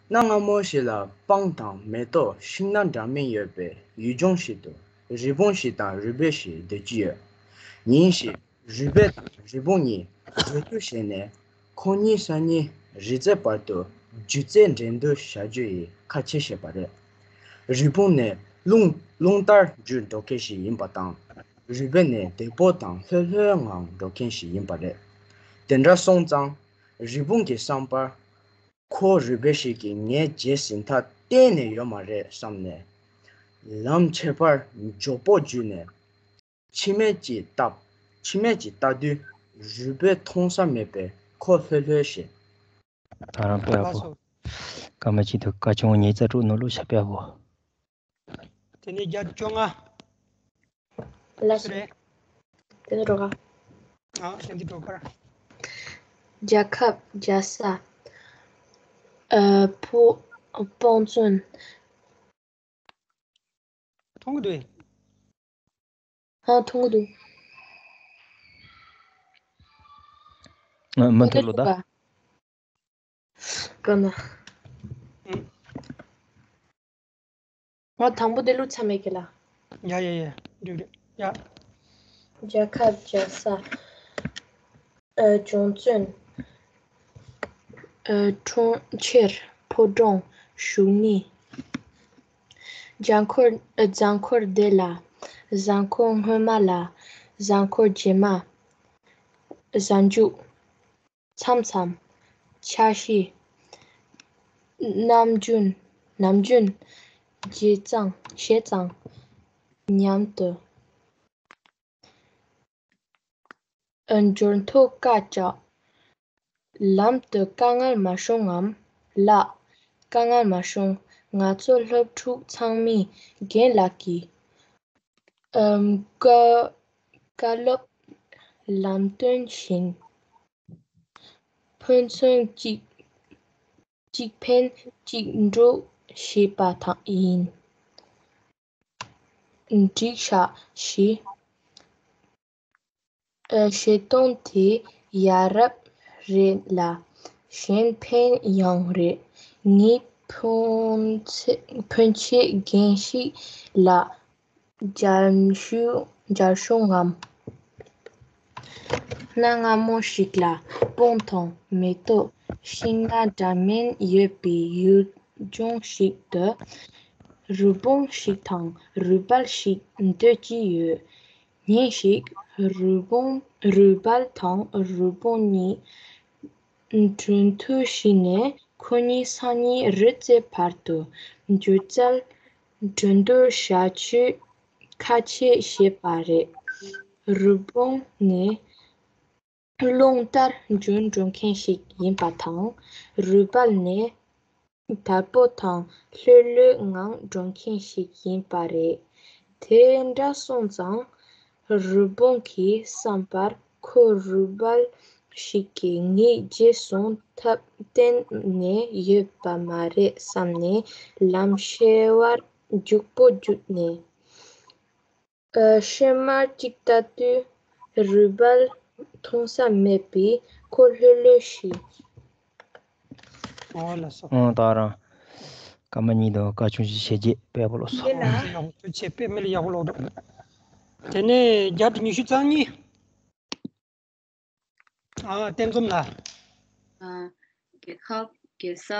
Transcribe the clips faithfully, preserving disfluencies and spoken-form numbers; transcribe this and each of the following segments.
གནའ་སྔ་མོ་ཞིག་ལ་སྤང་དང་མེ་ཏོག་ཤིང་སྣ་འདྲ་མིན་ཡོད་པའི་ཡུལ་ལྗོངས་ཤིག་ཏུ་རི་བོང་ཞིག་དང་རུས་སྦལ་ཞིག་སྡོད་ཀྱི་ཡོད། ཉིན་ཞིག་རུས་སྦལ་དང་རི་བོང་གཉིས་འགྲན་བསྡུར་བྱས་ནས། ཁོ་གཉིས་སང་ཉིན་རི་རྩེ་བར་དུ་སྒྱུ་རྩལ་འགྲན་བསྡུར་བྱ་རྒྱུ་ཡི་ཁ་ཆད་བྱས་པ་རེད། རི་བོང་ནི་རླུང་རླུང་ལྟར་རྒྱུག་འགྲོ་མཁན་ཞིག་ཡིན་པ་དང་། རུས་སྦལ་ནི་བདེ་པོ་དང་ལྷོད་ལྷོད་ངང་འགྲོ་མཁན་ཞིག་ཡིན་པ་རེད། དེ་འདྲ་སོང་ཙང་རི་བོང་གི་བསམ་པར། ཁོ་རུས་སྦལ་ཞིག་གིས་ངའི་རྗེས་ཟིན་ཐབས་གཏན་ནས་ཡོད་མ་རེད་བསམ་ནས། ལམ་ཁྱད་པར་མགྱོགས་པོ་བརྒྱུད་ནས། ཕྱི་མིག་ཅིག་བལྟས། ཕྱི་མིག་ཅིག་བལྟས་དུས་རུས་སྦལ་མཐོང་ས་མེད་པས་ཁོ་ལྷོད་ལྷོད་བྱས། ད་རང་དཔེ་ཡག་པོ། སྐར་མ་གཅིག་དང་སྐར་ཆུང་ངོ་ཉིས་རྩ་དྲུག་ནང་ལོགས་ཤ་དཔེ་ཡག་པོ། དེ་ནས་བརྒྱ་བཅོ་ལྔ། ལ་སུ་རེད། དེ་ནས་འགྲོ་ག་ཨ་དེ་འདི་འགྲོ་གར། རྒྱལ་ཁབ་རྒྱལ་ས། ཨ་ཕོ་སྤང་བཙུན། མཐོང་གི་འདུག་ཨ་མཐོང་གི་འདུག་ཨ་མུ་མཐུད་ལོ་ད། དེ་ནས་འགྲོ་ག་ག་ན། ང་དང་པོ་དེ་ལུགས་ཚ་མེད་ཀྱི་ལ། ཡ་ཡ་ཡ། འགྲིག་འགྲིག་ཡ། རྒྱལ་ཁབ་རྒྱལ་ས། ཨ་སྦྱོང་བརྩོན། ཨ་གྲོང་ཁྱེར། ཕོ་བྲང་། བཞུགས་གནས། རྒྱ་འཁོར། ཨ་རྫ་འཁོར་བདེ་ལ། རྫ་འཁོར་སྔོན་མ་ལ། རྫ་འཁོར་རྗེས་མ། རྫ་མཇུག་མཚམས་མཚམས། འཆར་གཞི། ནམ་རྒྱུན། ནམ་རྒྱུན། བྱས་ཙང་། བྱས་ཙང་། མཉམ་དུ། འབྱོར་ཐོ་བཀའ་བཅག་ལམ་དུ་དཀའ་ངལ་མ་བྱུང་ངམ། ལགས། དཀའ་ངལ་མ་བྱུང་། ང་ཚོ་སློབ་ཕྲུག་ཚང་མས་རྒན་ལགས་ཀྱི། ཨམ། བཀའ། བཀའ་སློབ་ལམ་སྟོན་བཞིན། ཕན་ཚུན་གཅིག་གཅིག་ཕན་གཅིག་གྲོགས་བྱས་པ་དང་ཡིན། འགྲིག་ཤག་ཞེས། ཨ། བྱེད་སྟངས་དེ་ཡ་རབས་རེད་ལ། གཞན་ཕན་ཡང་རེད། ངས་ཕོན་ཆེ་ཕོན་ཆེ་རྒན་ཞིག་ལ་མཇལ་ཞུ་མཇལ་བྱུང་ངམ། གནའ་སྔ་མོ་ཞིག་ལ་སྤང་དང་མེ་ཏོག་ཤིང་སྣ་འདྲ་མིན་ཡོད་པའི་ཡུལ་ལྗོངས་ཤིག་ཏུ། རུས་སྦལ་ཞིག་དང་རུས་སྦལ་ཞིག་སྡོད་ཀྱི་ཡོད། ཉིན་ཞིག་རུས་སྦལ་རུས་སྦལ་དང་རུས་སྦལ་གཉིས་འགྲན་བསྡུར་བྱས་ནས། ཁོ་གཉིས་སང་ཉིན་རི་རྩེ་བར་དུ་སྒྱུ་རྩལ་འགྲན་བསྡུར་བྱ་རྒྱུའི་ཁ་ཆད་བྱས་པ་རེད། རུས་སྦལ་ནི་རླུང་ལྟར་རྒྱུག་འགྲོ་མཁན་ཞིག་ཡིན་པ་དང་། རུས་སྦལ་ནི་བདེ་པོ་དང་ལྷོད་ལྷོད་ངང་འགྲོ་མཁན་ཞིག་ཡིན་པ་རེད། དེ་འདྲ་སོང་ཙང་། རུས་སྦལ་གྱི་བསམ་པར། ཁོ་རུས་སྦལ་ཞིག་གིས་ངའི་རྗེས་སོང་ཐབས་གཏན་ནས་ཡོད་པ་མ་རེད་བསམ་ནས། ལམ་ཁྱད་པར་མགྱོགས་པོ་བརྒྱུད་ནས། ཨ། ཕྱི་མིག་ཅིག་བལྟས་དུས་རུས་སྦལ་མཐོང་ས་མེད་པས་ཁོ་ལྷོད་ལྷོད་བྱས། ཨོ་ལགས་སོ། ཨང་། ད་རང་སྐར་མ་གཉིས་དང་སྐར་ཆུང་བཞི་བྱས་རྗེས་དཔེ་ཡག་པོ་ཀློག་སོང་། ཡག་པོ་ཐུགས་རྗེ་ཆེ། དཔེ་མི་ལ་ཡག་པོ་ཀློག་འདུག་དེ་ནས་བརྒྱ་དང་ཉི་ཤུ་རྩ་གཉིས། ཨ། བསྟན་འཛོམས་ལགས། ཨ། རྒྱལ་ཁབ། རྒྱལ་ས།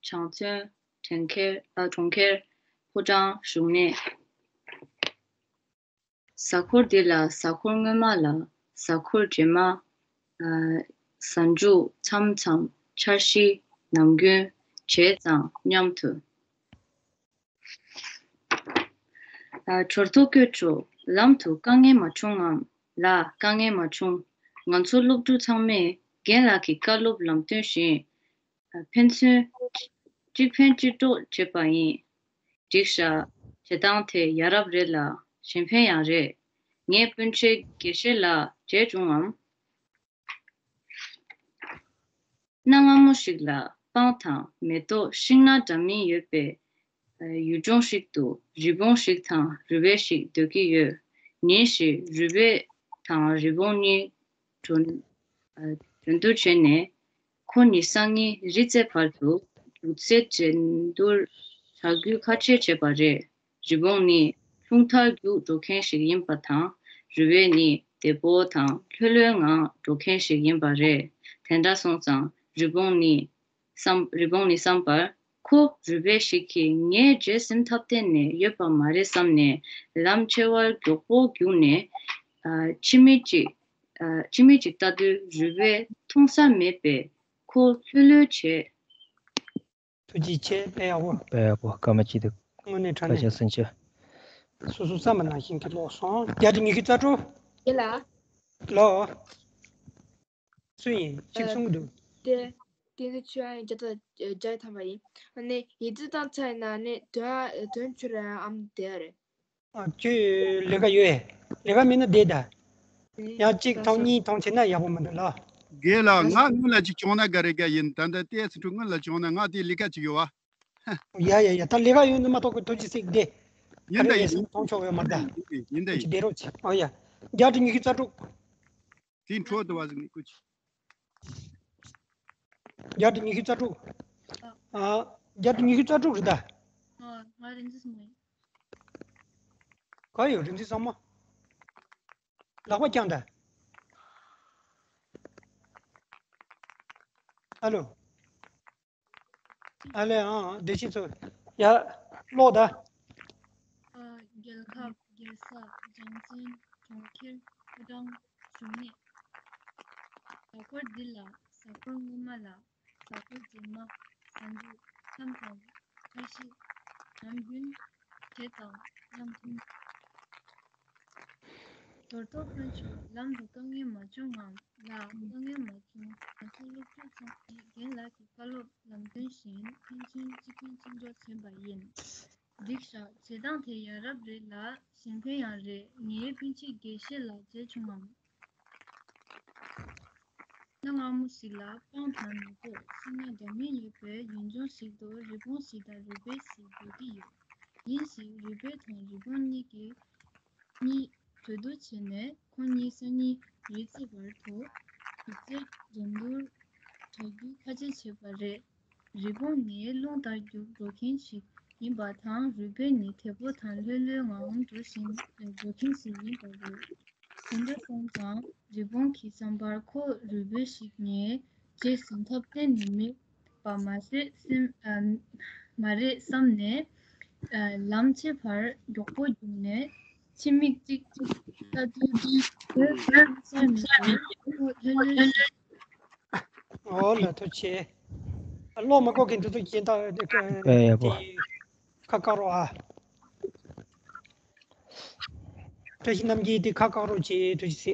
བྱང་བཙོན། གྲོང་ཁྱེར། ཨ། གྲོང་ཁྱེར། ཕོ་བྲང་། བཞུགས་གནས། གཟའ་འཁོར་འདི་ལ་གཟའ་འཁོར་སྔོན་མ་ལ། གཟའ་འཁོར་རྗེས་མ། ཨ། གཟའ་མཇུག་མཚམས་མཚམས། འཆར་གཞི། ནམ་རྒྱུན། བྱས་ཙང་། མཉམ་དུ། ཨ། འབྱོར་ཐོ་བཀོད་ཆོག་ལམ་དུ་དཀའ་ངལ་མ་བྱུང་ངམ། ལགས། དཀའ་ངལ་མ་བྱུང་། ང་ཚོ་སློབ་ཕྲུག་ཚང་མས་རྒན་ལགས་ཀྱི་བཀའ་སློབ་ལམ་སྟོན་བཞིན། ཕན་ཚུན་གཅིག་ཕན་གཅིག་གྲོགས་བྱས་པ་ཡིན། འགྲིག་ཤག་བྱེད་སྟངས་དེ་ཡ་རབས་རེད་ལ་གཞན་ཕན་ཡང་རེད། ངས་སྤུན་མཆེད་དགེ་བཤེས་ལགས་མཇལ་བྱུང་ངམ། གནའ་སྔ་མོ་ཞིག་ལ་སྤང་དང་མེ་ཏོག་ཤིང་སྣ་འདྲ་མིན་ཡོད་པའི་ཡུལ་ལྗོངས་ཤིག་ཏུ་རི་བོང་ཞིག་དང་རུས་སྦལ་ཞིག་སྡོད་ཀྱི་ཡོད། ཉིན་ཞིག་རུས་སྦལ་དང་རི་བོང་གཉིས་འགྲན་འགྲན་བསྡུར་བྱས་ནས། ཁོ་ནི་སང་ཉིན་རི་རྩེ་བར་དུ་རྒྱུག་རྩལ་འགྲན་བསྡུར་བྱ་རྒྱུའི་ཁ་ཆད་བྱས་པ་རེད། རི་བོང་ནི་རླུང་ལྟར་རྒྱུག་འགྲོ་མཁན་ཞིག་ཡིན་པ་དང་རུས་སྦལ་ནི་བདེ་པོ་དང་ལྷོད་ལྷོད་ངང་འགྲོ་མཁན་ཞིག་ཡིན་པ་རེད། དེ་འདྲ་སོང་ཙང་རི་བོང་ནི་བསམ་རི་བོང་ནི་བསམ་པར་ཁོ་རུས་སྦལ་ཞིག་གིས་ངའི་རྗེས་ཟིན་ཐབས་གཏན་ནས་ཡོད་པ་མ་རེད་བསམ་ནས་ལམ་ཆེ་བར་མགྱོགས་པོ་རྒྱུགས་ནས་ཨ། ཕྱི་མིག་ཅིག་ཨ། ཕྱི་མིག་ཅིག་ལྟ་དུས་རུས་སྦལ་མཐོང་ས་མེད་པས་ཁོ་ལྷོད་ལྷོད་བྱས། ཐུགས་རྗེ་ཆེ། དཔེ་ཡག་པོ། དཔེ་ཡག་པོ། སྐར་མ་གཅིག་དེ། དངོས་གནས་དྲང་གནས། བཀའ་དྲིན་ཆེ། སོ་སོ་བསམ་པ་ནང་བཞིན་གྱི་ཀློག་སོང་། བརྒྱ་དང་ཉི་ཤུ་རྩ་དྲུག་རྒན་ལགས། ལགས། སུ་ཡིན། གཅིག་གསུང་གི་འདུག་དེ། དེ་ནི་ཆུ་ཨ་ཡིན་བརྒྱ་དང་བརྒྱ་ཐམ་པ་ཡིན། ཨ་ནི་ཡིག་རྩིས་བཏང་ཚར་ཡིན་ན་ནི་དོན་དོན་ཆུ་ར་ཨམ་དེ་རེད། ཨ། ཁྱོད་ལས་ཀ་ཡོད། ལས་ཀ་མེད་ན་བསྡད་ད། ཡང་གཅིག་ཐོང་གཉིས་ཐོང་བྱས་ན་ཡག་པོ་མི་འདུག་ལ། རྒན་ལགས། ང་སྔོན་ལ་ཅིག་བྱུང་ན་དགའ་རེ་དགའ་ཡིན། ད་ལྟ་ཏོག་ཙམ་འགྲོ། སྔོན་ལ་བྱུང་ན་ང་དེ་ལས་ཀ་ཅིག་ཡོད་བ། ཡ་ཡ་ཡ། ད་ལས་ཀ་ཡོད་ན་མ་གཏོགས་ཀྱི་ཐུགས་རྗེ་གཟིགས་བསྡད། ཡིན་ད་ཡིན། མཐོང་ཆོག་ཡོད་མ་རེད་ད། ཡིན་ད་ཡིན། བསྡད་རོགས་བྱེད། ཨོ་ཡ། བརྒྱ་དང་ཉི་ཤུ་རྩ་དྲུག་དེའི་འཕྲོ་དུ་བ་ཟིག་ནི་ཀུ་ཅི། བརྒྱ་དང་ཉི་ཤུ་རྩ་དྲུག་ཨ། བརྒྱ་དང་ཉི་ཤུ་རྩ་དྲུག་རེད་ད། ཨ། ང་རིག་འཛིན་བཟང་མོ་ཡིན། ག་ཡོད་རིག་འཛིན་བཟང་མོ། ལག་པ་བརྐྱངས་ད། ཨ་ལོ། ཨ་ལེ། ཨང་། བདེ་ཆེན་ཚོ། ཡ། ཀློག་ད། ཨ། རྒྱལ་ཁབ། རྒྱལ་ས། རྒྱལ་འཛིན། གྲོང་ཁྱེར། ཕོ་བྲང་། བཞུགས་གནས། གཟའ་འཁོར་འདི་ལ། གཟའ་འཁོར་སྔོན་མ་ལ། གཟའ་འཁོར་རྗེས་མ། གཟའ་མཇུག་མཚམས་མཚམས། འཆར་གཞི། ནམ་རྒྱུན། བྱས་ཙང་མཉམ་དུ། འབྱོར་ཐོ་དཀོན་མཆོག་ལམ་དུ་དཀའ་ངལ་མ་བྱུང་ངམ། ལགས། དཀའ་ངལ་མ་བྱུང་། ང་ཚོ་སློབ་ཕྲུག་ཚང་མས་རྒན་ལགས་ཀྱི་བཀའ་སློབ་ལམ་སྟོན་བཞིན་ཕན་ཚུན་གཅིག་ཕན་གཅིག་གྲོགས་བྱས་པ་ཡིན། འགྲིག་ཤག་བྱེད་སྟངས་དེ་ཡ་རབས་རེད་ལ་གཞན་ཕན་ཡང་རེད། ངའི་སྤུན་མཆེད་དགེ་བཤེས་ལགས་མཇལ་བྱུང་ངམ། གནའ་སྔ་མོ་ཞིག་ལ་སྤང་དང་མེ་ཏོག་ཤིང་ནགས་འདྲ་མིན་ཡོད་པའི་ཡུལ་ལྗོངས་ཤིག་ཏུ་རི་བོང་ཞིག་དང་རུས་སྦལ་ཞིག་སྡོད་ཀྱི་ཡོད། ཉིན་ཞིག་རུས་སྦལ་དང་རི་བོང་གཉིས་ཀྱིས་གཉིས་གྲོས་བསྡུར་བྱས་ནས་ཁོང་གཉིས་སང་ཉིན་རི་རྩེ་བར་དུ་རྒྱུག་རྩལ་འགྲན་བསྡུར་བྱ་རྒྱུའི་ཁ་ཆད་བྱས་པ་རེད། རི་བོང་ནི་རླུང་ལྟར་རྒྱུག་འགྲོ་མཁན་ཞིག་ཡིན་པ་དང་རུས་སྦལ་ནི་དལ་པོ་དང་ལྷོད་ལྷོད་ངང་འགྲོ་བཞིན་འགྲོ་མཁན་ཞིག་ཡིན་པ་རེད། དེ་འདྲ་སོང་ཙང་རི་བོང་གི་བསམ་པར་ཁོ་རུས་སྦལ་ཞིག་ངའི་རྗེས་ཟིན་ཐབས་གཏན་ནས་མེད་པ་མ་ཟད་སེམས་ཨ་མ་རེད་བསམ་ནས་ཨ་ལམ་ཕྱེད་བར་མགྱོགས་པོ་རྒྱུགས་ནས་ཕྱི་མིག་ཅིག་ཅིག་ལྟ་དུས་ས་མེད་པར་ཁོ་ལྷོད་ལྷོད་ཞིག་ཨོ་ལ་ཐུགས་ཆེ། ཨ་ཀློག་མ་དགོས་མཁན་དེ་ཚོ་གཞན་དག་དེ་ཨེ་ཡག་པོ། དེ་ཁ་བཀག་རོགས་ཨ། བཀྲ་ཤིས་རྣམ་རྒྱལ་དེ་ཁ་བཀག་རོགས་བྱེད། ཐུགས་རྗེ་ཆེ།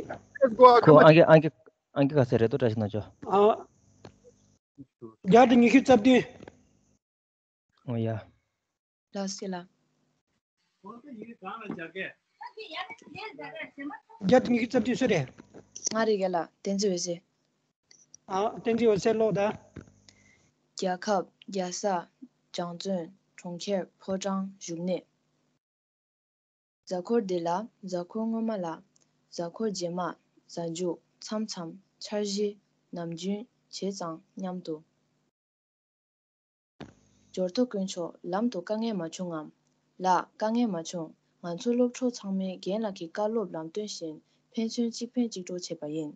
ཁོ་ཨང་ཀི་ཨང་ཀི་ཨང་ཀི་ག་ཚད་རེད་དོ། བཀྲ་ཤིས་རྣམ་རྒྱལ། ཨ། བརྒྱ་དང་ཉི་ཤུ་རྩ་བདུན། ཨོ་ཡ། ལགས་སེ་ལགས། བརྒྱ་དང་ཉི་ཤུ་རྩ་བདུན་སུ་རེད། ང་རེད་རྒན་ལགས། བསྟན་འཛིན་འོད་ཟེར། ཨ། བསྟན་འཛིན་འོད་ཟེར་ཀློག་དང་། རྒྱལ་ཁབ། རྒྱལ་ས། རྒྱ་མཚོ། གྲོང་ཁྱེར། ཕོ་བྲང་། བཞུགས་གནས། གཟའ་འཁོར་འདི་ལ། གཟའ་འཁོར་སྔོན་མ་ལ། གཟའ་འཁོར་རྗེས་མ། གཟའ་མཇུག་མཚམས་མཚམས། འཆར་གཞི། ནམ་རྒྱུན། བྱས་ཙང་མཉམ་དུ། འབྱོར་ཐོ་དཀོན་མཆོག་ལམ་དུ་དཀའ་ངལ་མ་བྱུང་ངམ། ལགས། དཀའ་ངལ་མ་བྱུང་། ང་ཚོ་སློབ་ཕྲུག་ཚང་མས་རྒན་ལགས་ཀྱི་བཀའ་སློབ་ལམ་སྟོན་བཞིན་ཕན་ཚུན་གཅིག་ཕན་གཅིག་གྲོགས་བྱས་པ་ཡིན།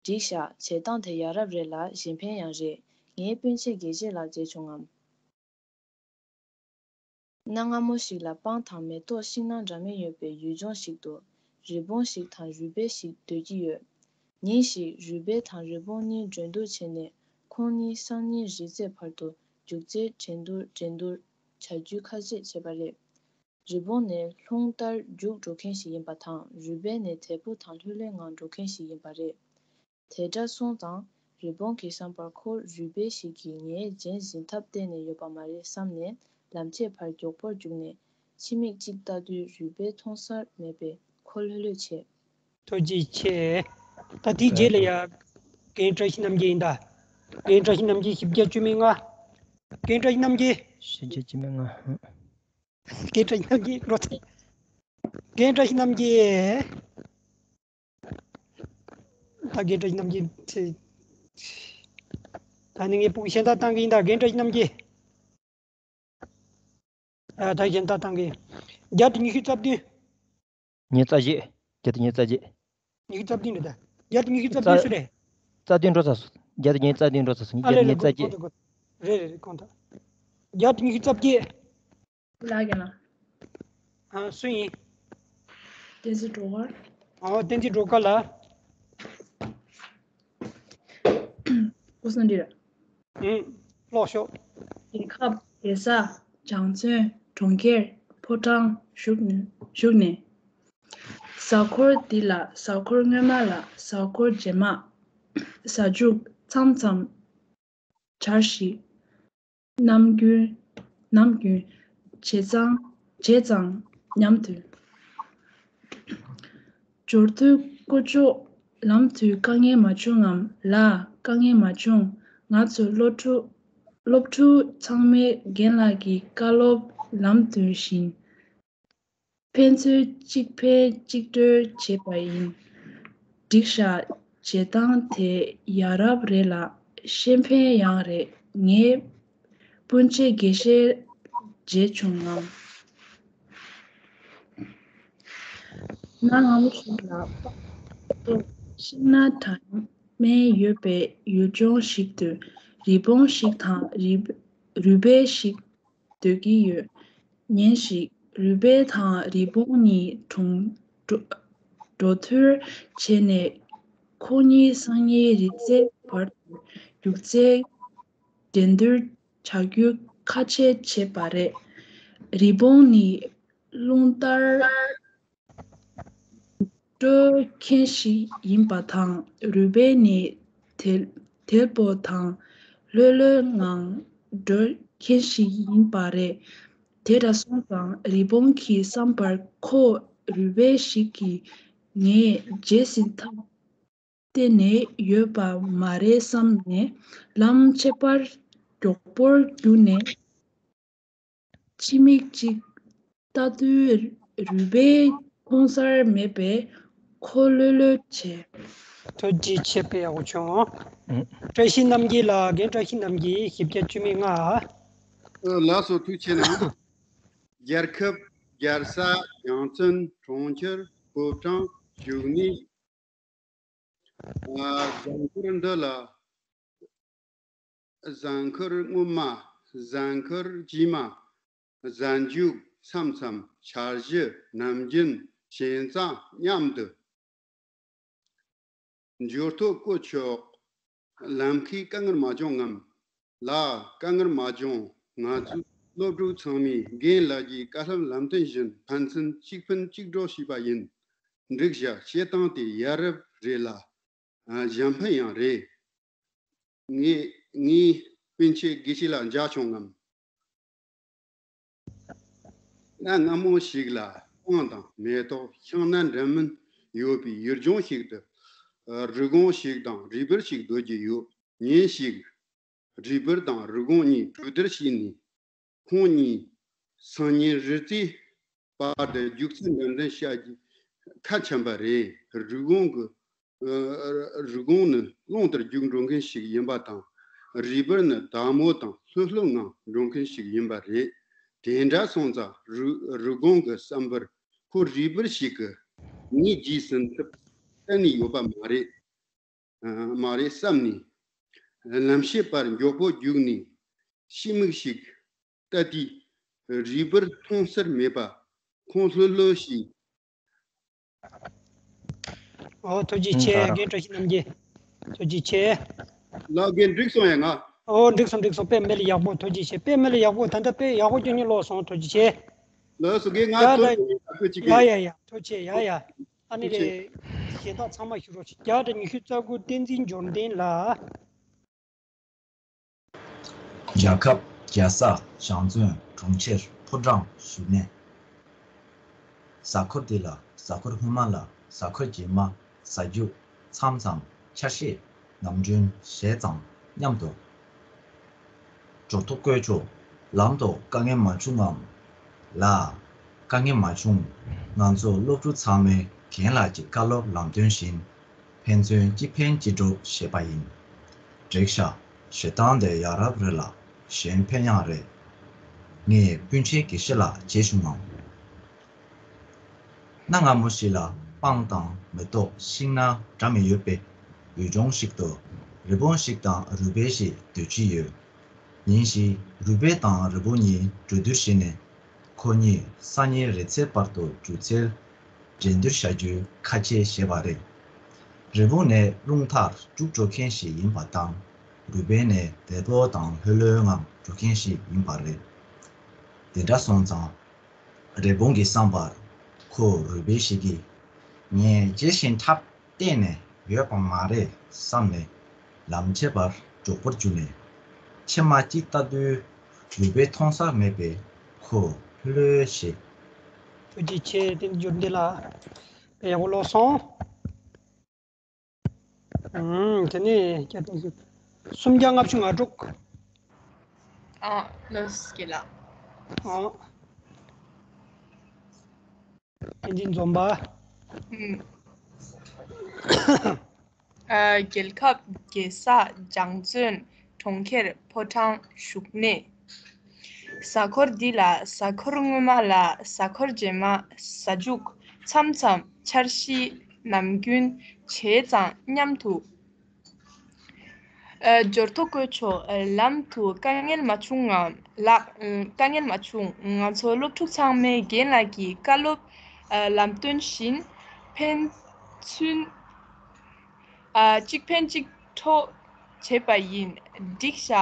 འགྲིག་ཤག་བྱེད་སྟངས་དེ་ཡ་རབས་རེད་ལ་གཞན་ཕན་ཡང་རེད། ངའི་སྤུན་མཆེད་དགེ་བཤེས་ལགས་མཇལ་བྱུང་ངམ། གནའ་སྔ་མོ་ཞིག་ལ་སྤང་དང་མེ་ཏོག་ཤིང་ནགས་འདྲ་མིན་ཡོད་པའི་ཡུལ་ལྗོངས་ཤིག་ཏུ་རི་བོང་ཞིག་དང་རུས་སྦལ་ཞིག་སྡོད་ཀྱི་ཡོད། ཉིན་ཞིག་རུས་སྦལ་དང་རི་བོང་གཉིས་འགྲན་བསྡུར་བྱས་ནས་ཁོང་གཉིས་སང་ཉིན་རི་རྩེ་བར་དུ་རྒྱུག་རྩལ་འགྲན་བསྡུར་འགྲན་བསྡུར་བྱ་རྒྱུའི་ཁ་ཆད་བྱས་པ་རེད། རི་བོང་ནི་རླུང་ལྟར་རྒྱུག་འགྲོ་མཁན་ཞིག་ཡིན་པ་དང་རུས་སྦལ་ནི་དལ་པོ་དང་ལྷོད་ལྷོད་ངང་འགྲོ་མཁན་ཞིག་ཡིན་པ་རེད། དེ་འདྲ་སོང་ཙང་རི་བོང་གི་བསམ་པར་ཁོ་རུས་སྦལ་ཞིག་གིས་ངའི་རྗེས་འཛིན་ཐབས་གཏན་ནས་ཡོད་པ་མ་རེད་བསམ་ནས་ལམ་ཕྱེད་བར་མགྱོགས་པོར་རྒྱུགས་ནས་ཕྱི་མིག་ཅིག་ལྟ་དུས་རུས་སྦལ་མཐོང་སར་མེད་པས་ཁོ་ལྷོད་ལྷོད་བྱས། ཐུགས་རྗེ་ཆེ། ད་དེའི་རྗེས་ལ་ཡ། རྒན་བཀྲ་ཤིས་རྣམ་རྒྱལ་ཡིན་ད། རྒན་བཀྲ་ཤིས་རྣམ་རྒྱལ་བཞི་བརྒྱ་བཅུ་མེད་ལྔ། རྒན་བཀྲ་ཤིས་རྣམ་རྒྱལ། བཞི་བརྒྱ་བཅུ་མེད་ལྔ། རྒན་བཀྲ་ཤིས་རྣམ་རྒྱལ་འགྲོ་ཚེ། རྒན་བཀྲ་ཤིས་རྣམ་རྒྱལ། ད་རྒན་བཀྲ་ཤིས་རྣམ་རྒྱལ་ཚེ། ད་ནི་ངས་ཕུང་གཞན་དག་བཏང་གི་ཡིན། ད་རྒན་བཀྲ་ཤིས་རྣམ་རྒྱལ། ཨ། ད་གཞན་དག་བཏང་གི། བརྒྱ་དང་ཉི་ཤུ་རྩ་བདུན། ཉེར་རྩ་བཞི། བརྒྱ་དང་ཉེར་རྩ་བརྒྱད། ཉི་ཤུ་རྩ་བདུན་རེད་ད། བརྒྱ་དང་ཉི་ཤུ་རྩ་བདུན་སུ་རེད། རྩ་བདུན་འགྲོ་ཚར་སོང་། བརྒྱ་དང་ཉེར་རྩ་བདུན་འགྲོ་ཚར་སོང་། ཨ་བརྒྱ་ལེ་དང་ལེ། ཉེར་རྩ་བརྒྱད། གོང་དུ་གོང་དུ། རེད་རེད་རེད། གོང་དུ། བརྒྱ་དང་ཉི་ཤུ་རྩ་བརྒྱད། ལགས་ཀྱང་ལགས། ཨ། སུ་ཡིན། བསྟན་འཛིན་སྒྲོལ་དཀར། ཨོ། བསྟན་འཛིན་སྒྲོལ་དཀར་ལགས། ཨོ་སང་འདིར། ཨུམ། ཀློག་ཤོག། རྒྱལ་ཁབ། རྒྱལ་ས། གྲངས་ཚོན། གྲོང་ཁྱེར། ཕོ་བྲང་། བཞུགས་ནས། བཞུགས་གནས། གཟའ་འཁོར་འདི་ལ། གཟའ་འཁོར་སྔོན་མ་ལ། གཟའ་འཁོར་རྗེས་མ། གཟའ་མཇུག་མཚམས་མཚམས། འཆར་གཞི། ནམ་རྒྱུན། ནམ་རྒྱུན། བྱས་ཙང་། བྱས་ཙང་། མཉམ་དུ། འབྱོར་ཐོ་བཀོལ་ཆོག། ལམ་དུ་དཀའ་ངལ་མ་བྱུང་ངམ། ལགས། དཀའ་ངལ་མ་བྱུང་། ང་ཚོ་སློབ་ཕྲུག་སློབ་ཕྲུག་ཚང་མས་རྒན་ལགས་ཀྱི་བཀའ་སློབ་ལམ་སྟོན་བཞིན། ཕན་ཚུན་གཅིག་ཕན་གཅིག་གྲོས་བྱས་པ་ཡིན། འགྲིག་ཤག། བྱེད་སྟངས་དེ་ཡ་རབས་རེད་ལ། ཤེས་ཕན་ཡང་རེད། ངས་སྤུན་མཆེད་དགེ་བཤེས་མཇལ་བྱུང་ངམ། གནའ་སྔ་མོ་ཞིག་ལ། ཤིང་ནགས་དྲ་སྨན་ཡོད་པའི་ཡུལ་ལྗོངས་ཤིག་ཏུ། རི་བོང་ཞིག་དང་རུས། རུས་སྦལ་ཞིག་སྡོད་ཀྱི་ཡོད། ཉིན་ཞིག་རུས་སྦལ་དང་རི་བོང་གཉིས་གྲོང་། འགྲོ། འགྲོ་ཐུར་བྱས་ནས། ཁོ་གཉིས་སང་ཉིན་རི་རྩེ་བར་དུ་རྒྱུག་རྩལ་འགྲན་བསྡུར་བྱ་རྒྱུ་ཁ་ཆད་བྱས་པ་རེད། རི་བོང་ནི་རླུང་ལྟར་འགྲོ་མཁན་ཞིག་ཡིན་པ་དང་། རུས་སྦལ་ནི་དལ། དལ་པོ་དང་ལྷོད་ལྷོད་ངང་འགྲོ་མཁན་ཞིག་ཡིན་པ་རེད། དེ་འདྲ་སོང་ཙང་། རི་བོང་གི་བསམ་པར། ཁོ་རུས་སྦལ་ཞིག་གིས་ངའི་རྗེས་ཟིན་ཐབས་གཏན་ནས་ཡོད་པ་མ་རེད་བསམ་ནས། ལམ་ཆད་པར་མགྱོགས་པོར་རྒྱུགས་ནས། ཕྱི་མིག་ཅིག་ལྟ་དུས། རུས་སྦལ་མཐོང་སར་མེད་པས་ཁོ་ལྷོད་ལྷོད་བྱས། ཐུགས་རྗེ་ཆེ། དཔེ་ཡག་པོ་བྱུང་། ཨུ། བཀྲ་ཤིས་རྣམ་རྒྱལ་ལགས། རྒན་བཀྲ་ཤིས་རྣམ་རྒྱལ། བཞི་བརྒྱ་བཅུ་མེད་ལྔ། ཨ། ལགས་སོ། ཐུགས་རྗེ་ཆེ་གནང་། རྒྱལ་ཁབ། རྒྱལ་ས། རྒྱལ་མཚན། གྲོང་ཁྱེར། ཕོ་བྲང་། བཞུགས་གནས། ཨ། གཟའ་འཁོར་འདི་ལ། གཟའ་འཁོར་སྔོན་མ། གཟའ་འཁོར་རྗེས་མ། གཟའ་མཇུག་མཚམས་མཚམས། འཆར་གཞི། ནམ་རྒྱུན། བྱས་ཙང་། མཉམ་དུ། འབྱོར་ཐོ་བཀོད་ཆོག། ལམ་ཁའི་དཀའ་ངལ་མ་བྱུང་ངམ། ལགས། དཀའ་ངལ་མ་བྱུང་། ང་ཚོའི་སློབ་ཕྲུག་ཚང་མས་རྒན་ལགས་ཀྱི་བཀའ་སློབ་ལམ་སྟོན་བཞིན་ཕན་ཚུན་གཅིག་ཕན་གཅིག་གྲོགས་བྱས་པ་ཡིན། འགྲིག་ཤག། བྱེད་སྟངས་དེ་ཡ་རབས་རེད་ལ། ཨ། གཞན་ཕན་ཡང་རེད། ངས། ངས་སྤུན་མཆེད་དགེ་བཤེས་ལགས་མཇལ་བྱུང་ངམ། གནའ་སྔ་མོ་ཞིག་ལ་སྤང་དང་མེ་ཏོག་ཤིང་ནགས་འདྲ་མིན་ཡོད་པའི་ཡུལ་ལྗོངས་ཤིག་ཏུ། ཨ། རི་བོང་ཞིག་དང་རུས་སྦལ་ཞིག་སྡོད་ཀྱི་ཡོད། ཉིན་ཞིག་རུས་སྦལ་དང་རི་བོང་གཉིས་གྲོས་བསྡུར་བྱས་ནས། ཁོང་གཉིས་སང་ཉིན་རི་རྩེའི་བར་དུ་རྒྱུག་རྩལ་འགྲན་བསྡུར་བྱ་རྒྱུ་ཁ་འཆམ་པ་རེད། རི་བོང་གི། ཨ། རི་བོང་ནི་རླུང་ལྟར་རྒྱུག་འགྲོ་མཁན་ཞིག་ཡིན་པ་དང་། རུས་སྦལ་ནི་དལ་མོ་དང་ལྷོད་ལྷོད་ངང་འགྲོ་མཁན་ཞིག་ཡིན་པ་རེད། དེ་འདྲ་སོང་ཙང་། རི། རི་བོང་གི་བསམ་པར། ཁོ་རུས་སྦལ་ཞིག་གིས་ངའི་རྗེས་ཟིན་ཐུབ་གཏན་ནས་ཡོད་པ་མ་རེད། ཨ། མ་རེད་བསམ་ནས། ལམ་ཕྱེད་པར་མགྱོགས་པོ་རྒྱུགས་ནས། ཕྱི་མིག་ཞིག་ལྟ་དུས། རུས་སྦལ་མཐོང་སར་མེད་པ། ཁོང་ལྷོད་ལྷོད་བྱས། ཨོ། ཐུགས་རྗེ་ཆེ། ཨུ། རྒན་བཀྲ་ཤིས་རྣམ་རྒྱལ། ཐུགས་རྗེ་ཆེ། ལགས། རྒན་འགྲིག་སོང་ཡ། ང་། ཨོ། འགྲིག་སོང་འགྲིག་སོང་། དཔེ་མི་ལ་ཡག་པོ། ཐུགས་རྗེ་ཆེ། དཔེ་མི་ལ་ཡག་པོ། ད་ལྟ་དཔེ་ཡག་པོ་ཁྱོད་གཉིས་ཀློག་སོང་། ཐུགས་རྗེ་ཆེ། ལགས་སོ། རྒན་ང་ཡ། ད་ཚོ་ཡ་ཡ་ཡ། ཐུགས་རྗེ་ཆེ། ཡ་ཡ། ཨ་ནི། ཐུགས་རྗེ་ཆེ། རེད། གཞན་དག་ཚང་མ་ཞུ་རོགས་བྱེད། བརྒྱ་དང་ཉི་ཤུ་རྩ་དགུ། བསྟན་འཛིན་འབྱོར་ལྡན་ལགས། རྒྱལ་ཁབ། རྒྱལ་ས། གྲངས་ཚོན། གྲོང་ཁྱེར། ཕོ་བྲང་། བཞུགས་གནས། གཟའ་འཁོར་འདི་ལ། གཟའ་འཁོར་སྔོན་མ་ལ། གཟའ་འཁོར་རྗེས་མ། གཟའ་མཇུག་མཚམས་མཚམས། འཆར་གཞི། ནམ་རྒྱུན། བྱས་ཙང་། མཉམ་དུ། འབྱོར་ཐོ་བཀོད་ཆོག། ལམ་དུ་དཀའ་ངལ་མ་བྱུང་ངམ། ལགས། དཀའ་ངལ་མ་བྱུང་། ང་ཚོ་སློབ་ཕྲུག་ཚང་མས་རྒན་ལགས་ཀྱི་བཀའ་སློབ་ལམ་སྟོན་བཞིན། ཕན་ཚུན་གཅིག་ཕན་གཅིག་གྲོགས་བྱས་པ་ཡིན། འགྲིག་ཤག། བྱེད་སྟངས་དེ་ཡ་རབས་རེད་ལ་གཞན་ཕན་ཡང་རེད། ངས་སྤུན་མཆེད་དགེ་བཤེས་ལགས་མཇལ་བྱུང་ངམ། གནའ་སྔ་མོ་ཞིག་ལ་སྤང་དང་མེ་ཏོག་ཤིང་སྣ་འདྲ་མིན་ཡོད་པའི་ཡུལ་ལྗོངས་ཤིག་ཏུ་རི་བོང་ཞིག་དང་རུས་སྦལ་ཞིག་སྡོད་ཀྱི་ཡོད། ཉིན་ཞིག་རུས་སྦལ་དང་རི་བོང་གཉིས་གྲོས་བསྡུར་བྱས་ནས། ཁོ་གཉིས་སང་ཉིན་རེས་གཟའི་བར་དུ་སྒྱུ་རྩལ་འགྲན་བསྡུར་བྱ་རྒྱུའི་ཁ་ཆད་བྱས་པ་རེད། རི་བོང་ནི་རླུང་རྟར་རྒྱུག་འགྲོ་མཁན་ཞིག་ཡིན་པ་དང་། རུས་སྦལ་ནི་དལ་པོ་དང་ལྷོད་ལྷོད་ངང་འགྲོ་མཁན་ཞིག་ཡིན་པ་རེད། དེ་འདྲ་སོང་ཙང་། རི་བོང་གི་བསམ་པར་ཁོ་རུས་སྦལ་ཞིག་གིས། ངས་ཇི་བཞིན་འཁྲབ། གཏན་ནས་ཡོད་པ་མ་རེད་བསམ་ནས། ལམ་ཆས་པར་མགྱོགས་པོར་རྒྱུགས་ནས། མཆིལ་མ་གཅིག་ལྟ་དུས་རུས་སྦལ་མཐོང་ས་མེད་པས་ཁོ་ལྷོད་ལྷོད་བྱས། ཐུགས་རྗེ་ཆེ། དེ་འགྱུར་འདི་ལ་དཔེ་ཡག་པོ་ཀློག་སོང་། ཨུམ། དེ་ནས་བརྒྱ་དང་སུམ་བརྒྱ་ལྔ་བཅུ་ང་དྲུག་ཨ། ལོས་ཀྱི་ལ། ཨ། བསྟན་འཛིན་འཛོམས་པ། ཨུམ། ཨ། རྒྱལ་ཁབ། རྒྱལ་ས། རྒྱང་བཙོན། གྲོང་ཁྱེར། ཕོ་བྲང་། བཞུགས་གནས། གཟའ་འཁོར་འདི་ལ་གཟའ་འཁོར་སྔོན་མ་ལ་གཟའ་འཁོར་རྗེས་མ། གཟའ་མཇུག་མཚམས་མཚམས། འཆར་གཞི། ནམ་རྒྱུན། བྱས་ཙང་མཉམ་དུ། ཨ། འབྱོར་ཐོ་བཀོད་ཆོག་ལམ་དུ་དཀའ་ངལ་མ་བྱུང་ངམ་ལགས། དཀའ་ངལ་མ་བྱུང་། ང་ཚོ་སློབ་ཕྲུག་ཚང་མས་རྒན་ལགས་ཀྱི་བཀའ་སློབ་ལམ་སྟོན་བཞིན་ཕན་ཚུན། ཨ། གཅིག་ཕན་གཅིག་གྲོགས་བྱས་པ་ཡིན། འགྲིག་ཤག་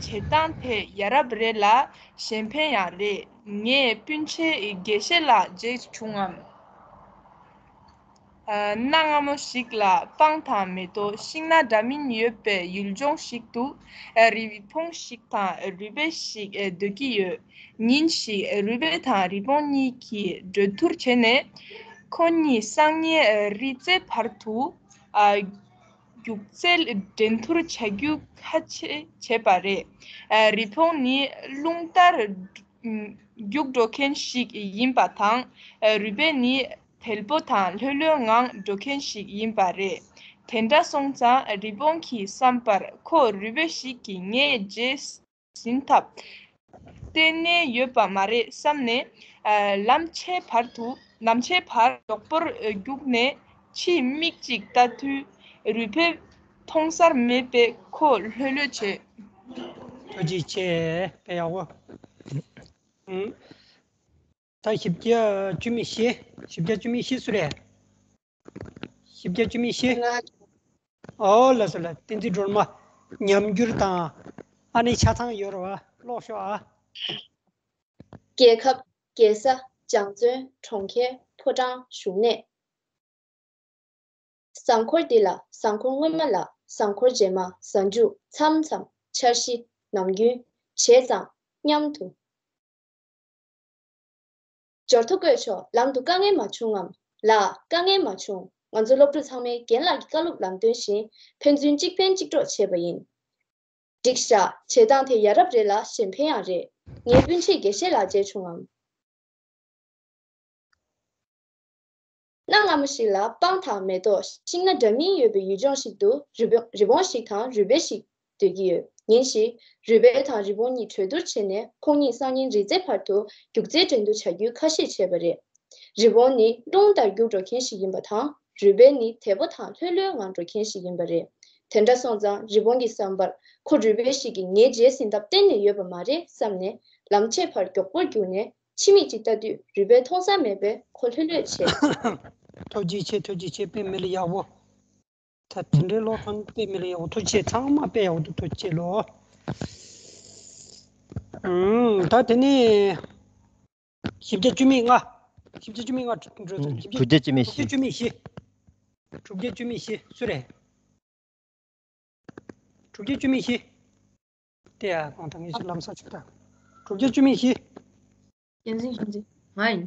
བྱེད་སྟངས་དེ་ཡ་རབས་རེད་ལ་གཞན་ཕན་ཡང་རེད། ངས་སྤུན་མཆེད་དགེ་བཤེས་ལགས་མཇལ་བྱུང་ངམ། ཨ། གནའ་སྔ་མོ་ཞིག་ལ་སྤང་དང་མེ་ཏོག་ཤིང་སྣ་འདྲ་མིན་ཡོད་པའི་ཡུལ་ལྗོངས་ཤིག་ཏུ། ཨ། རི་བོང་ཞིག་དང་རུས་སྦལ་ཞིག་ཨ། སྡོད་ཀྱི་ཡོད། ཉིན་ཞིག་རུས་སྦལ་དང་རི་བོང་གཉིས་ཀྱིས་གྲོས་བསྡུར་བྱས་ནས། ཁོ་གཉིས་སང་ཉིན་རེས་གཟའི་བར་དུ། ཨ། སྒྱུ་རྩལ་འགྲན་བསྡུར་བྱ་རྒྱུ་ཁ་ཆད་བྱས་པ་རེད། ཨ། རི་བོང་ནི་རླུང་ལྟར་རྒྱུག་འགྲོ་མཁན་ཞིག་ཡིན་པ་དང་། ཨ། རུས་སྦལ་ནི་དལ་པོ་དང་ལྷོད་ལྷོད་ངང་འགྲོ་མཁན་ཞིག་ཡིན་པ་རེད། དེ་འདྲ་སོང་ཙང་རི་བོང་གི་བསམ་པར་ཁོ་རུས་སྦལ་ཞིག་གིས་ངས་རྗེས་ཟིན་ཐབས་གཏན་ནས་ཡོད་པ་མ་རེད་བསམ་ནས། ཨ། ལམ་ཆས་བར་དུ། ལམ་ཆས་བར་མགྱོགས་པོར་རྒྱུགས་ནས་ཕྱི་མིག་ཅིག་ལྟ་དུས་རུས་སྦལ་མཐོང་སར་མེད་པས་ཁོ་ལྷོད་ལྷོད་བྱས། ཐུགས་རྗེ་ཆེ། དཔེ་ཡག་པོ། ཨུམ། ད་བཞི་བརྒྱ་བཅུ་མེད་བཞི། བཞི་བརྒྱ་བཅུ་མེད་བཞི་སུ་རེད། བཞི་བརྒྱ་བཅུ་མེད་བཞི། ང་། ཨོ་ལགས་སོ་ལགས། བསྟན་འཛིན་སྒྲོལ་མ། ཉམས་འགྱུར་དང་། ཨ་ནི་ཆ་ཚང་ཡོད་རེད་བ། ཀློག་ཤོག་ཨ། རྒྱལ་ཁབ། རྒྱལ་ས། རྒྱང་བཙོན། གྲོང་ཁྱེར། ཕོ་བྲང་། བཞུགས་གནས། གཟའ་འཁོར་འདི་ལ་གཟའ་འཁོར་སྔོན་མ་ལ་གཟའ་འཁོར་རྗེས་མ། གཟའ་མཇུག་མཚམས་མཚམས། འཆར་གཞི། ནམ་རྒྱུན། བྱས་ཙང་མཉམ་དུ། འབྱོར་ཐོ་བཀོད་ཆོག་ལམ་དུ་དཀའ་ངལ་མ་བྱུང་ངམ། ལགས། དཀའ་ངལ་མ་བྱུང་། ང་ཚོ་སློབ་ཕྲུག་ཚང་མས་རྒན་ལགས་ཀྱི་བཀའ་སློབ་ལམ་སྟོན་བཞིན་ཕན་ཚུན་གཅིག་ཕན་གཅིག་གྲོགས་བྱས་པ་ཡིན། འགྲིག་ཤག་བྱེད་སྟངས་དེ་ཡ་རབས་རེད་ལ་གཞན་ཕན་ཡང་རེད། ངའི་སྤུན་མཆེད་དགེ་བཤེས་ལགས་མཇལ་བྱུང་ངམ། གནའ་སྔ་མོ་ཞིག་ལ་སྤང་དང་མེ་ཏོག་ཤིང་སྣ་འདྲ་མིན་ཡོད་པའི་ཡུལ་ལྗོངས་ཤིག་ཏུ་རི་བོ་རི་བོང་ཞིག་དང་རུས་སྦལ་ཞིག་སྡོད་ཀྱི་ཡོད། ཉིན་ཞིག་རུས་སྦལ་དང་རི་བོང་གཉིས་གྲོས་བསྡུར་བྱས་ནས་ཁོང་གཉིས་སང་ཉིན་རེས་གཟའི་བར་དུ་རྒྱུག་རྩལ་འགྲན་བསྡུར་བྱ་རྒྱུའི་ཁ་ཞེ་བྱས་པ་རེད། རི་བོང་ནི་རླུང་ལྟར་རྒྱུག་འགྲོ་མཁན་ཞིག་ཡིན་པ་དང་། རུས་སྦལ་ནི་དལ་པོ་དང་ལྷོད་ལྷོད་ངང་འགྲོ་མཁན་ཞིག་ཡིན་པ་རེད། དེ་འདྲ་སོང་ཙང་རི་བོང་གི་བསམ་པར་ཁོ་རུས་སྦལ་ཞིག་གིས་ངའི་རྗེས་ཟིན་ཐབས་གཏན་ནས་ཡོད་པ་མ་རེད་བསམ་ནས་ལམ་ཆས་ཕར་མགྱོགས་པོར་རྒྱུགས་ནས། ཕྱི་མིག་ཅིག་ལྟ་དུས་རུས་སྦལ་མཐོང་ས་མེད་པས་ཁོ་ལྷོད་ལྷོད་བྱས། ཐུགས་རྗེ་ཆེ། ཐུགས་རྗེ་ཆེ། དཔེ་མི་ལ་ཡག་པོ། ད་དེ་འདྲའི་ཀློག་སྟངས་དཔེ་མི་ལ་ཡག་པོ། ཐུགས་རྗེ་ཆེ། ཚང་མ་དཔེ་ཡག་པོ་འདུག་ཐུགས་རྗེ་ཆེ་ལོ། ཨུམ། ད་དེ་ནས་བཞི་བརྒྱ་བཅུ་མེད་ལྔ། བཞི་བརྒྱ་བཅུ་མེད་ལྔ་འགྲོ་ཚར། བཞི་བརྒྱ། དྲུག་བརྒྱ་བཅུ་མེད་བཞི། དྲུག་བརྒྱ་བཅུ་མེད་བཞི། དྲུག་བརྒྱ་བཅུ་མེད་བཞི་སུ་རེད། དྲུག་བརྒྱ་བཅུ་མེད་བཞི། དེ་ཡ་གང་དང་ངེས་ཤིག་ལམ་སང་ཆུ་ད། དྲུག་བརྒྱ་བཅུ་མེད་བཞི། བསྟན་འཛིན་མཁྱེན་བརྩེ། ང་ཡིན།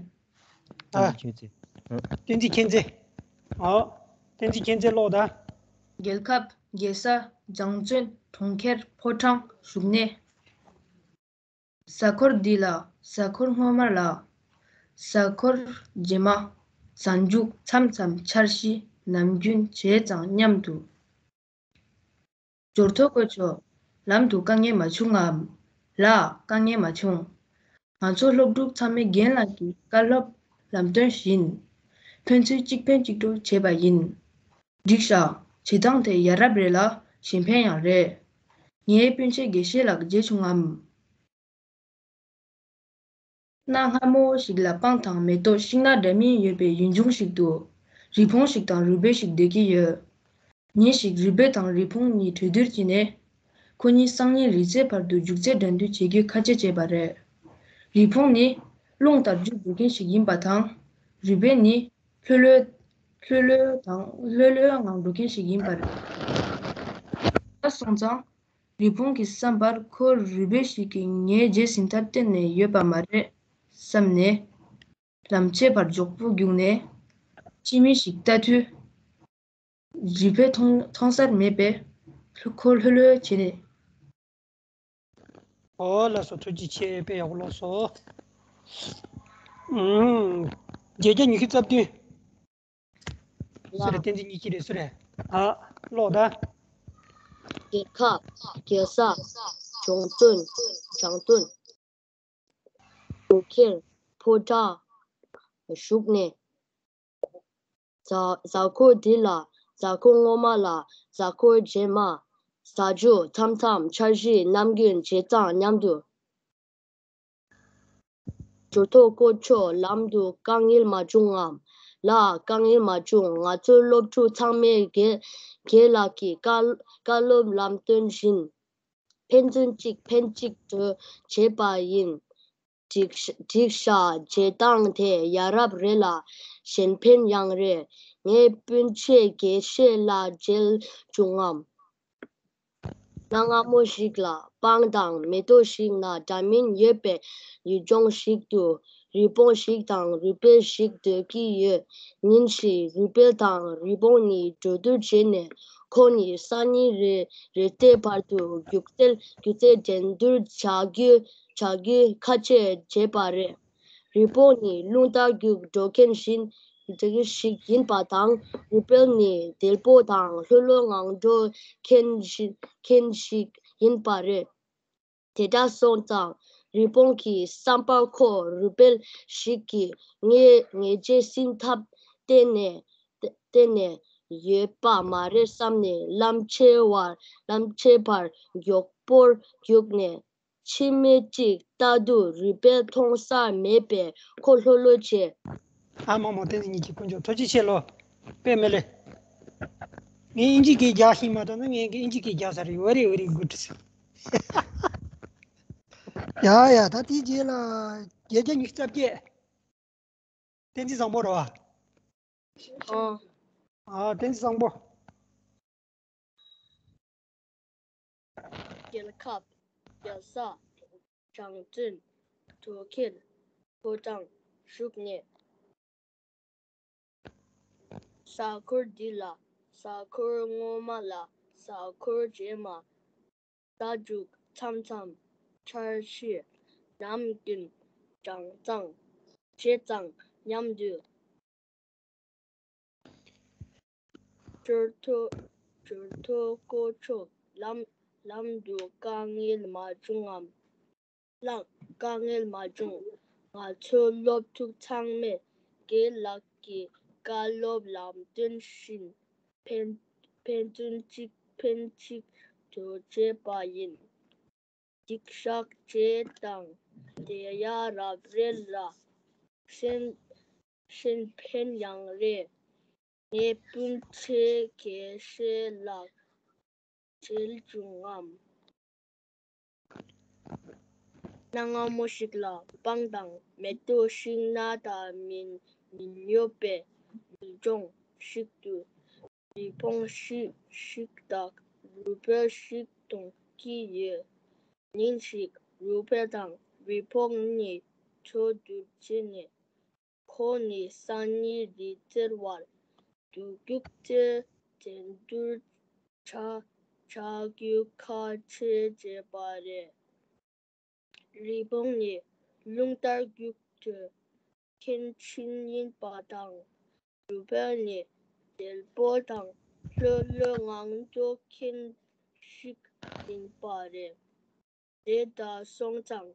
ཨ། བསྟན་འཛིན་མཁྱེན་བརྩེ། བསྟན་འཛིན་མཁྱེན་བརྩེ། ཨོ། བསྟན་འཛིན་མཁྱེན་བརྩེ་ཀློག་དང་། རྒྱལ་ཁབ། རྒྱལ་ས། རྒྱང་བཙོན། གྲོང་ཁྱེར། ཕོ་བྲང་། བཞུགས་གནས། གཟའ་འཁོར་འདི་ལ་གཟའ་འཁོར་སྔོན་མ་ལ། གཟའ་འཁོར་རྗེས་མ། གཟའ་མཇུག་མཚམས་མཚམས། འཆར་གཞི། ནམ་རྒྱུན། བྱས་ཙང་མཉམ་དུ། འབྱོར་ཐོ་བཀོད་ཆོག་ལམ་དུ་དཀའ་ངལ་མ་བྱུང་ངམ། ལགས། དཀའ་ངལ་མ་བྱུང་། ང་ཚོ་སློབ་ཕྲུག་ཚང་མས་རྒན་ལགས་ཀྱི་བཀའ་སློབ་ལམ་སྟོན་བཞིན། ཕན་ཚུན་གཅིག་ཕན་གཅིག་གྲོགས་བྱས་པ་ཡིན། འགྲིག་ཤག་བྱེད་སྟངས་དེ་ཡ་རབས་རེད་ལ་གཞན་ཕན་ཡང་རེད། ངའི་སྤུན་མཆེད་དགེ་བཤེས་ལགས་མཇལ་བྱུང་ངམ། གནའ་སྔ་མོ་ཞིག་ལ་སྤང་དང་མེ་ཏོག་ཤིང་ནགས་འདྲ་མིན་ཡོད་པའི་ཡུལ་ལྗོངས་ཤིག་ཏུ། རི་བོང་ཞིག་དང་རུས་སྦལ་ཞིག་སྡོད་ཀྱི་ཡོད། ཉིན་ཞིག་རུས་སྦལ་དང་རི་བོང་གཉིས་གྲོས་བསྡུར་བྱས་ནས། ཁོ་གཉིས་སང་ཉིན་རི་རྩེ་བར་དུ་རྒྱུག་རྩལ་འགྲན་བསྡུར་བྱེད་རྒྱུའི་ཁ་ཆད་བྱས་པ་རེད། རི་བོང་ནི་རླུང་ལྟར་རྒྱུག་འགྲོ་མཁན་ཞིག་ཡིན་པ་དང་། རུས་སྦལ་ནི་ལྷོད་ལྷོད་ལྷོད་ལྷོད་དང་ལྷོད་ལྷོད་ངང་འགྲོ་མཁན་ཞིག་ཡིན་པ་རེད། ད་སོང་ཙང་། རི་བོང་གི་བསམ་པར་ཁོ་རུས་སྦལ་ཞིག་གིས་ངའི་རྗེས་ཟིན་ཐབས་གཏན་ནས་ཡོད་པ་མ་རེད་བསམ་ནས། ལམ་ཕྱེད་བར་མགྱོགས་པོ་རྒྱུགས་ནས། ཕྱི་མི་ཞིག་ལྟ་དུས། རུས་སྦལ་མཐོང་མཐོང་སར་མེད་པས། ཁོ་ལྷོད་ལྷོད་བྱས་ནས། ཨོ་ལགས་སོ། ཐུགས་རྗེ་ཆེ། དཔེ་ཡག་པོ་ཀློག་སོང་། ཨུམ། བརྒྱད་བརྒྱ་ཉི་ཤུ་རྩ་བདུན། སུ་རེད། བསྟན་འཛིན་གཉིས་ཀྱི་རེད། སུ་རེད། ཨ། ཀློག་ད། རྒྱལ་ཁབ། རྒྱལ་ས། གྲོང་དོན། གྲོང་དོན། གྲོང་ཁྱེར། ཕོ་བྲང་། བཞུགས་གནས། གཟའ་གཟའ་འཁོར་འདི་ལ། གཟའ་འཁོར་སྔོན་མ་ལ། གཟའ་འཁོར་རྗེས་མ། གཟའ་མཇུག་མཚམས་མཚམས། འཆར་གཞི། ནམ་རྒྱུན། བྱེད་སྟངས། མཉམ་དུ། ཞོར་ཐོག་བསྐོར་ཆོག་ལམ་དུ་དཀའ་ངལ་མ་བྱུང་ངམ། ལགས། དཀའ་ངལ་མ་བྱུང་། ང་ཚོའི་སློབ་ཕྲུག་ཚང་མས་རྒན་རྒན་ལགས་ཀྱི་བཀའ་བཀའ་སློབ་ལམ་སྟོན་བཞིན། ཕན་ཚུན་གཅིག་ཕན་གཅིག་གྲོགས་བྱས་པ་ཡིན། འགྲིག་ཤ་འགྲིག་ཤག་བྱེད་སྟངས་དེ་ཡ་རབས་རེད་ལ་གཞན་ཕན་ཡང་རེད། ངའི་སྤུན་མཆེད་དགེ་བཤེས་ལགས་མཇལ་བྱུང་ངམ། གནའ་སྔ་མོ་ཞིག་ལ་སྤང་དང་མེ་ཏོག་ཤིང་ནགས་འདྲ་མིན་ཡོད་པའི་ཡུལ་ལྗོངས་ཤིག་ཏུ། རི་བོང་ཞིག་དང་རུས་སྦལ་ཞིག་སྡོད་ཀྱི་ཡོད། ཉིན་ཞིག་རུས་སྦལ་དང་རི་བོང་གཉིས་གྲོས་བསྡུར་བྱས་ནས། ཁོ་གཉིས་སང་ཉིན་རི་རི་རྩེ་བར་དུ་རྒྱུག་རྩལ་རྒྱུག་རྩལ་འགྲན་བསྡུར་བྱ་རྒྱུ་བྱ་རྒྱུའི་ཁ་ཆད་བྱས་པ་རེད། རི་བོང་ནི་རླུང་རྟ་རྒྱུག་འགྲོ་མཁན་ཞིག་ཞིག་ཡིན་པ་དང་། རུས་སྦལ་ནི་དལ་པོ་དང་ལྷོད་ལྷོད་ངང་འགྲོ་མཁན་ཞིག་མཁན་ཞིག་ཡིན་པ་རེད། དེ་འདྲ་སོང་ཙང་། རི་བོང་གི་བསམ་པར་ཁོ་རུས་སྦལ་ཞིག་གིས་ངའི་ངའི་རྗེས་ཟིན་ཐབས་གཏན་ནས་གཏན་ནས་ཡོད་པ་མ་རེད་བསམ་ནས། ལམ་ཕྱེད་བར་ལམ་ཕྱེད་བར་མགྱོགས་པོར་རྒྱུགས་ནས། ཕྱི་མི་གཅིག་ལྟ་དུས་རུས་སྦལ་མཐོང་སར་མེད་པས་ཁོ་ལྷོད་ལྷོད་བྱས། ཨ་མ་མོ། བསྟན་འཛིན་གཉིས་ཀྱི་དཀོན་མཆོག་ཐུགས་རྗེ་ཆེ་ལོ། དཔེ་མི་ལེ། ངས་ཨིན་ཇི་སྐད་རྒྱག་ཤེས་མ་ཐུབ་ན། ངས་ཨིན་ཇི་སྐད་རྒྱག་ས་རེད། very very good། ཡ་ཡ། ད་དེའི་རྗེས་ལ་བརྒྱད་བརྒྱ་ཉི་ཤུ་རྩ་བརྒྱད། བསྟན་འཛིན་བཟང་པོ་རེད་བ། ཨོ། ཨ། བསྟན་འཛིན་བཟང་པོ། རྒྱལ་ཁབ། རྒྱལ་ས། གྲོང་དོན། གྲོང་ཁྱེར། ཕོ་བྲང་། བཞུགས་གནས། གཟའ་འཁོར་འདི་ལ། གཟའ་འཁོར་སྔོན་མ་ལ། གཟའ་འཁོར་རྗེས་མ། གཟའ་མཇུག་མཚམས་མཚམས། འཆར་གཞི། ནམ་རྒྱུན། གྲངས་ཚང་། བྱེད་སྟངས། མཉམ་དུ། ཞོར་ཐོག་ཞོར་ཐོག་བསྐོར་ཆོག་ལམ་ལམ་དུ་དཀའ་ངལ་མ་བྱུང་ངམ། ལགས། དཀའ་ངལ་མ་བྱུང་། ང་ཚོའི་སློབ་ཕྲུག་ཚང་མས་རྒན་ལགས་ཀྱི་བཀའ་སློབ་ལམ་སྟོན་བཞིན། ཕན་ཕན་ཚུན་གཅིག་ཕན་གཅིག་གྲོགས་བྱས་པ་ཡིན། འགྲིག་ཤག་བྱེད་སྟངས་དེ་ཡ་རབས་རེད་ལ་གཞན་གཞན་ཕན་ཡང་རེད། ངའི་སྤུན་མཆེད་དགེ་བཤེས་ལགས་མཇལ་བྱུང་ངམ། གནའ་སྔ་མོ་ཞིག་ལ་སྤང་དང་མེ་ཏོག་ཤིང་ནགས་འདྲ་མིན་མིན་ཡོད་པའི་ཡུལ་ལྗོངས་ཤིག་ཏུ། རི་བོང་ཞིག་ཞིག་དང་རུས་སྦལ་ཞིག་མཐོང་གི་ཡོད། ཉིན་ཞིག་རུས་སྦལ་དང་རི་བོང་གཉིས་གྲོས་བསྡུར་བྱས་ནས། ཁོ་གཉིས་སང་ཉིན་རི་རྩེ་བར་དུ་རྒྱུག་རྩལ་འགྲན་བསྡུར་བྱ་བྱ་རྒྱུའི་ཁ་ཆད་བྱས་པ་རེད། རི་བོང་ནི་རླུང་ལྟར་རྒྱུག་འགྲོ་མཁན་ཞིག་ཡིན་པ་དང་། རུས་སྦལ་ནི་དལ་པོ་དང་ལྷོད་ལྷོད་ངང་འགྲོ་མཁན་ཞིག་ ཡིན་པ་རེད། དེ་ལྟར་སོང་ཙང་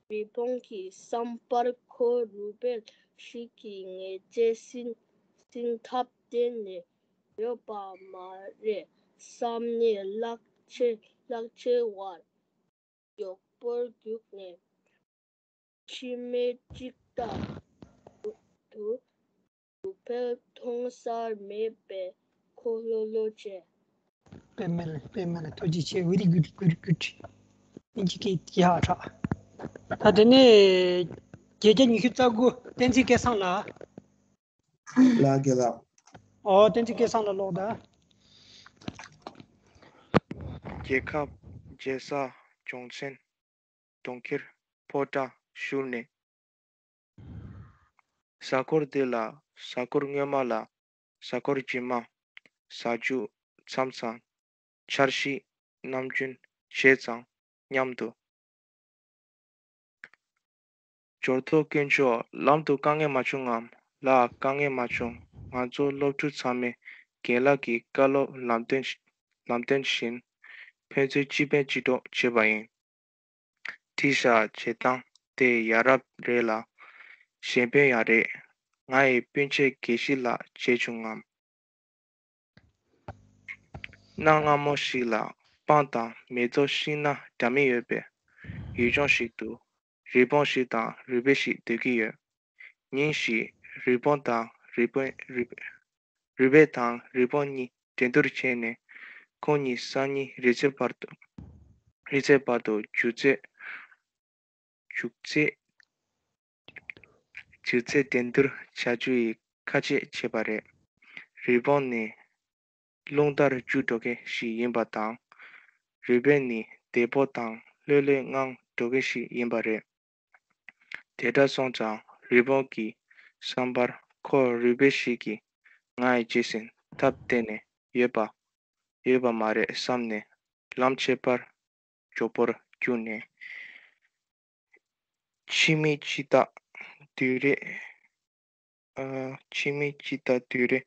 རི་བོང་གི་བསམ་པར་ཁོ་རུས་སྦལ་ཞིག་གི་ཉེས་ཆད་ཟིན་ཟིན་ཐབས་གཏན་ནས་ཡོད་པ་མ་རེད་བསམ་ནས་ལག་ཆས་ལག་ཆས་བར་མགྱོགས་པོར་རྒྱུགས་ནས། ཕྱི་མིག་གཅིག་ལྟ་བུ་དུ་རུས་སྦལ་མཐོང་སར་མེད་པས་ཁོ་ལྷོད་ལྷོད་བྱས། དཔེ་མེད་ལ་དཔེ་མེད་ལ་ཐུགས་རྗེ་ཆེ། very good, very good. ཨིན་ཇི་སྐད་ཡག་དྲག་ད་དེ་ནས་བརྒྱད་བརྒྱ་ཉི་ཤུ་རྩ་དགུ་བསྟན་འཛིན་སྐལ་བཟང་ལགས། ལགས་རྒན་ལགས། ཨོ་བསྟན་འཛིན་སྐལ་བཟང་ལགས་ཀློག་དང་། རྒྱལ་ཁབ་རྒྱལ་ས་ལྗོངས་མཚན། གྲོང་ཁྱེར་ཕོ་བྲང་བཞུགས་ནས། གཟའ་འཁོར་འདི་ལ་གཟའ་འཁོར་སྔོན་མ་ལ་གཟའ་འཁོར་རྗེས་མ། གཟའ་མཇུག་མཚམས་མཚམས། འཆར་གཞི་ནམ་རྒྱུན་བྱས་ཙང་མཉམ་དུ། འབྱོར་ཐོ་དཀོན་མཆོག་ལམ་དུ་དཀའ་ངལ་མ་བྱུང་ངམ། ལགས་དཀའ་ངལ་མ་བྱུང་། ང་ཚོ་སློབ་ཕྲུག་ཚང་མས་རྒན་ལགས་ཀྱི་བཀའ་སློབ་ལམ་སྟོན་ལམ་སྟོན་བཞིན་ཕན་ཚུན་གཅིག་ཕན་གཅིག་གྲོགས་བྱས་པ་ཡིན། བྲིས་བཞག་བྱེད་སྟངས་དེ་ཡ་རབས་རེད་ལ་གཞན་ཕན་ཡང་རེད། ང་ཡི་སྤུན་མཆེད་དགེ་བཤེས་ལགས་མཇལ་བྱུང་ངམ། གནའ་སྔ་མོ་ཞིག་ལ་སྤང་དང་མེ་ཏོག་ཤིང་ནགས་འདྲ་མིན་ཡོད་པའི་ཡུལ་ལྗོངས་ཤིག་ཏུ་རི་བོང་ཞིག་དང་རུས་སྦལ་ཞིག་སྡོད་ཀྱི་ཡོད། ཉིན་ཞིག་རི་བོང་དང་རི་བོང་རི་རུས་སྦལ་དང་རི་བོང་གཉིས་འགྲན་བསྡུར་བྱས་ནས་ཁོང་གཉིས་སང་ཉིན་རི་རྩེ་བར་དུ་རི་རྩེ་བར་དུ་རྒྱུག་རྩལ་རྒྱུག་རྩལ་རྒྱུག་རྩལ་འགྲན་བསྡུར་བྱ་རྒྱུ་ཡི་ཁ་ཆད་བྱས་པ་རེད། རི་བོང་ནི་རླུང་ལྟར་རྒྱུག་འགྲོ་མཁན་ཞིག་ཡིན་པ་དང་། རུས་སྦལ་ནི་བདེ་པོ་དང་ལྷོད་ལྷོད་ངང་འགྲོ་མཁན་ཞིག་ཡིན་པ་རེད། དེ་འདྲ་སོང་ཙང་རི་བོང་གི་བསམ་པར་ཁོ་རུས་སྦལ་ཞིག་གིས་ང་ཡི་རྗེས་ཟིན་ཐབས་གཏན་ནས་ཡོད་པ་ཡོད་པ་མ་རེད་བསམ་ནས་ལམ་ཆས་པར་མགྱོགས་པོར་བརྒྱུགས་ནས། ཕྱི་མིག་ཅིག་ལྟ་དུས་རེ། ཨ། ཕྱི་མིག་ཅིག་ལྟ་དུས་རེ།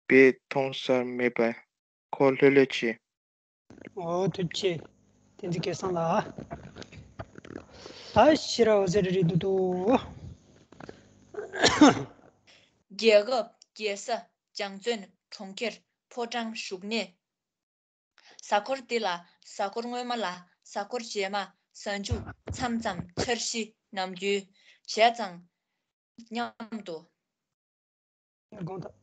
སྦལ་མཐོང་སར་མེད་པས་ཁོ་ལྷོད་ལྷོད་བྱས། ཨོ་ཐུགས་རྗེ་ཆེ། བསྟན་འཛིན་སྐལ་བཟང་ལགས། ད་ཕྱི་ར་འོ་ཟེར་རེད་འདུག་འདུག་རྒྱལ་ཁབ་རྒྱལ་ས་ལྗོངས་མཚན། གྲོང་ཁྱེར་ཕོ་བྲང་བཞུགས་གནས། གཟའ་འཁོར་འདི་ལ་གཟའ་འཁོར་སྔོན་མ་ལ་གཟའ་འཁོར་རྗེས་མ། གཟའ་མཇུག་མཚམས་མཚམས། འཆར་གཞི་ནམ་རྒྱུན་བྱས་ཙང་མཉམ་དུ། དགོངས་དག་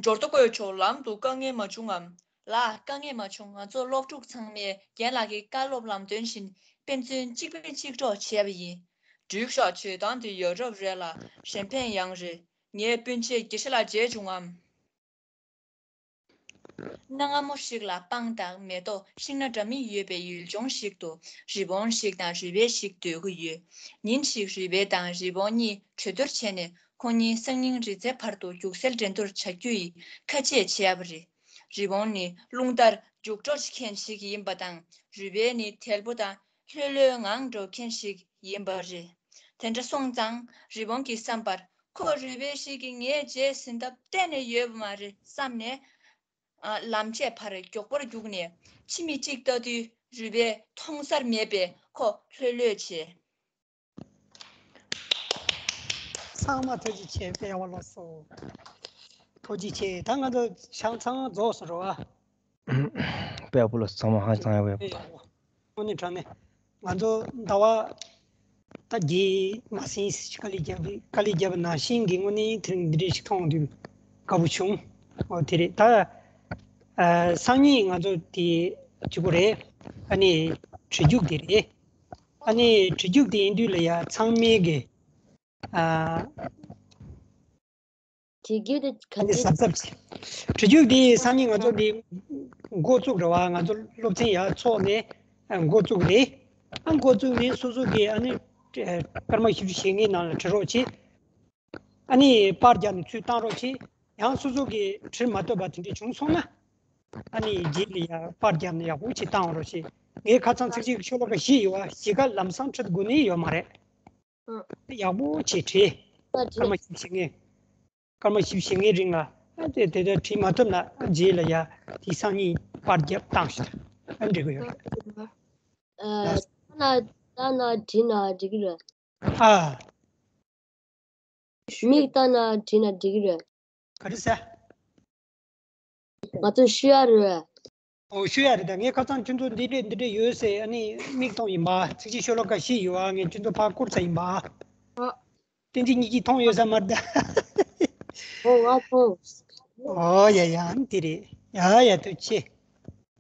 འབྱོར་ཐོ་དཀོན་མཆོག་ལམ་དུ་དཀའ་ངལ་མ་བྱུང་ངམ། ལགས་དཀའ་ངལ་མ་བྱུང་། ང་ཚོ་སློབ་ཕྲུག་ཚང་མས་རྒན་ལགས་ཀྱི་བཀའ་སློབ་ལམ་སྟོན་བཞིན་ཕན་ཚུན་གཅིག་ཕན་གཅིག་གྲོགས་བྱས་པ་ཡིན། བྲིས་བཞག་བྱེད་སྟངས་དེ་ཡ་རབས་རེད་ལ་གཞན་ཕན་ཡང་རེད། ངའི་སྤུན་མཆེད་དགེ་བཤེས་ལགས་མཇལ་བྱུང་ངམ། གནའ་སྔ་མོ་ཞིག་ལ་སྤང་དང་མེ་ཏོག་ཤིང་ནགས་འདྲ་མིན་ཡོད་པའི་ཡུལ་ལྗོངས་ཤིག་ཏུ་རི་བོང་ཞིག་དང་རུས་སྦལ་ཞིག་སྡོད་ཀྱི་ཡོད། ཉིན་ཞིག་རུས་སྦལ་དང་རི་བོང་གཉིས་གྲོས་བསྡུར་བྱས་ནས་ཁོང་གཉིས་སང་ཉིན་རི་རྩེ་བར་དུ་རྒྱུག་རྩལ་འགྲན་བསྡུར་བྱ་རྒྱུ་ཡི་ཁ་ཆད་བྱས་པ་རེད། རི་བོང་ནི་རླུང་ལྟར་རྒྱུག་འགྲོ་མཁན་ཞིག་ཡིན་པ་དང་། རུས་སྦལ་ནི་དལ་པོ་དང་ལྷོད་ལྷོད་ངང་འགྲོ་མཁན་ཞིག་ཡིན་པ་རེད། དེ་འདྲ་སོང་ཙང་རི་བོང་གི་བསམ་པར་ཁོ་རུས་སྦལ་ཞིག་གིས་ངའི་རྗེས་ཟིན་ཐབས་གཏན་ནས་ཡོད་པ་མ་རེད་བསམ་ནས། ཨ། ལམ་ཆས་ཕར་མགྱོགས་པོར་རྒྱུགས་ནས་ཕྱི་མིག་ཅིག་ལྟ་དུས་རུས་སྦལ་མཐོང་སར་མེད་པས་ཁོ་ལྷོད་ལྷོད་བྱས། ཚང་མ་ཐུགས་རྗེ་ཆེ། དཔེ་ཡག་པོ་ཀློག་སོང་། ཐུགས་རྗེ་ཆེ། ད་ང་ཚོ་ཆང་ཚང་རྫོགས་སོང་རོ་ཨ། དཔེ་ཡག་པོ་ཀློག་སོང་། ཚང་མ་ཧང་སང་ཡག་པོ་ཡག་པོ་ཀློག་དངོས་གནས་དྲང་གནས་ང་ཚོ་ཟླ་བ་ད་རྗེས་མ་ཟིན་དཀའ་ལས་བརྒྱབ་པའི་དཀའ་ལས་བརྒྱབ་པ་ནང་བཞིན་གྱི་དངོས་གནས་དེ་རིང་འདི་འདྲ་ཞིག་མཐོང་དུས་དགའ་པོ་བྱུང་། འོ་དེ་རེད། ད་ཨ་སང་ཉིན་ང་ཚོ་དེ་བྱེད་དགོས་རེད། ཨ་ནི་བྲིས་རྒྱུགས་དེ་རེད། ཨ་ནི་བྲིས་རྒྱུགས་དེ་ཡིན་དུས་ལ་ཡ་ཚང་མས་གི་ཨ། བྲིས་རྒྱུགས་དེ་ག་ཨ་ནི་འདྲ་གཟབ་གཟབ་བྱེད། བྲིས་རྒྱུགས་དེ་སང་ཉིན་ང་ཚོ་དེ་འགོ་བཙུགས་རེད་བ། ང་ཚོ་སློབ་ཚན་ཡར་ཚོགས་ནས་འགོ་བཙུགས་རེད། ཨ་འགོ་བཙུགས་ནས་སོ་སོ་གི་ཨ་ནི་སྐར་མ་བཞི་བཅུ་ཞེ་ལྔའི་ནང་ལ་བྲི་རོགས་བྱེད། ཨ་ནི་པར་རྒྱབ་ནས་ཚུར་བཏང་རོགས་བྱེད། ཡང་སོ་སོ་གི་བྲིས་མ་ཐུབ་པ་དེ་འདྲ་བྱུང་སོང་ན། ཨ་ནི་རྗེས་ལ་ཡང་པར་རྒྱབ་ནས་ཡག་པོ་ཅིག་བཏང་རོགས་བྱེད། ངས་ཁ་སང་ཚིག་གཅིག་ཤོ་ལོ་ཀ་བཞི་ཡོད་བ། བཞི་ཀ་ལམ་སང་ཁྲིད་དགོས་ནི་ཡོད་མ་རེད། ཨ། ཡག་པོ་བྱེད་བྲིས། ཨ་བྲིས། སྐར་མ་བཞི་བཅུ་ཞེ་ལྔའི། སྐར་མ་བཞི་བཅུ་ཞེ་ལྔའི་རིང་ལ་ ཨ་དེ་དེ་འདྲ་བྲིས་མ་ཐུབ་ན་རྗེས་ལ་ཡ་དེ་སང་ཉིན་པར་རྒྱབ་བཏང་ཞིག་ཨ་འགྲིག་གི་ཡོད་རེད། ཨ། ལྟ་ན་ལྟ་ན་བྲིས་ན་འགྲིག་གི་རེད། ཨ། མིག་ལྟ་ན་བྲིས་ན་འགྲིག་གི་རེད། ག་རེ་ཟེར། ང་ཚོ་ཤོད་ཡ་རེད། ཨོ་ཤོད་ཡ་རེད་ད། ངས་ཁ་སང་ཁྱོད་ཚོ་འདི་འདྲས་འདི་འདྲས་ཡོད་ཟེར་ཨ་ནི་མིག་མཐོང་ཡིན་པ། ཚིགས་བཅད་ཤོ་ལོ་ཀ་བཞི་ཡོད་ཨ། ངས་ཁྱོད་ཚོ་ཕར་བསྐུར་ཚར་ཡིན་པ། ཨ། བསྟན་འཛིན་གཉིས་ཀྱིས་མཐོང་ཡོད་ས་མ་རེད་ད། ཨོ་ང་མཐོང་། ཨོ་ཡ་ཡ་ཨ་ནི་དེ་རེད། ཡ་ཡ་ཐུགས་རྗེ་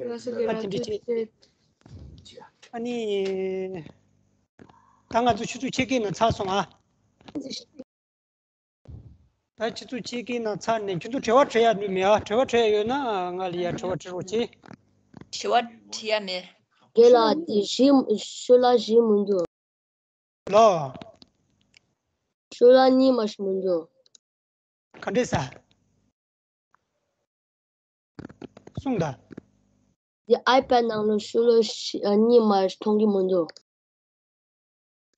ཆེ། ཨ་དེ་འདྲས་བྱེད། ཨ་ནི། ད་ང་ཚོ་ཆུ་ཚོད་ཕྱེད་ཀའི་ནང་ཚར་སོང་ཨ། ད་ཆུ་ཚོད་ཕྱེད་ཀའི་ནང་ཚར་ནས་ཁྱོད་ཚོ་དྲི་བ་དྲི་ཡ་ནུས་མེད་ཨ། དྲི་བ་དྲི་ཡ་ཡོད་ན་ང་ལ་ཡ་དྲི་བ་དྲི་རོགས་གྱིས། དྲི་བ་དྲི་ཡ་མེད། རྒན་ལགས་དེ་བཞི་ཤོ་ལོ་ཀ་བཞི་མི་འདུག་ལོ། ཤོ་ལོ་ཀ་གཉིས་མ་ཞིག་མི་འདུག་ག་འདྲས་ཟེར། གསུངས་ད། དེ་ཨའི་པེ་ཌི་ནང་ལ་ཤོ་ལོ་ཀ་བཞི་ཨ་གཉིས་མ་ཞིག་མཐོང་གི་མི་འདུག་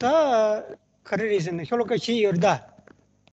ད་ག་རེ་རེད་ཟེར་ན་ཤོ་ལོ་ཀ་བཞི་ཡོད་རེད་ད།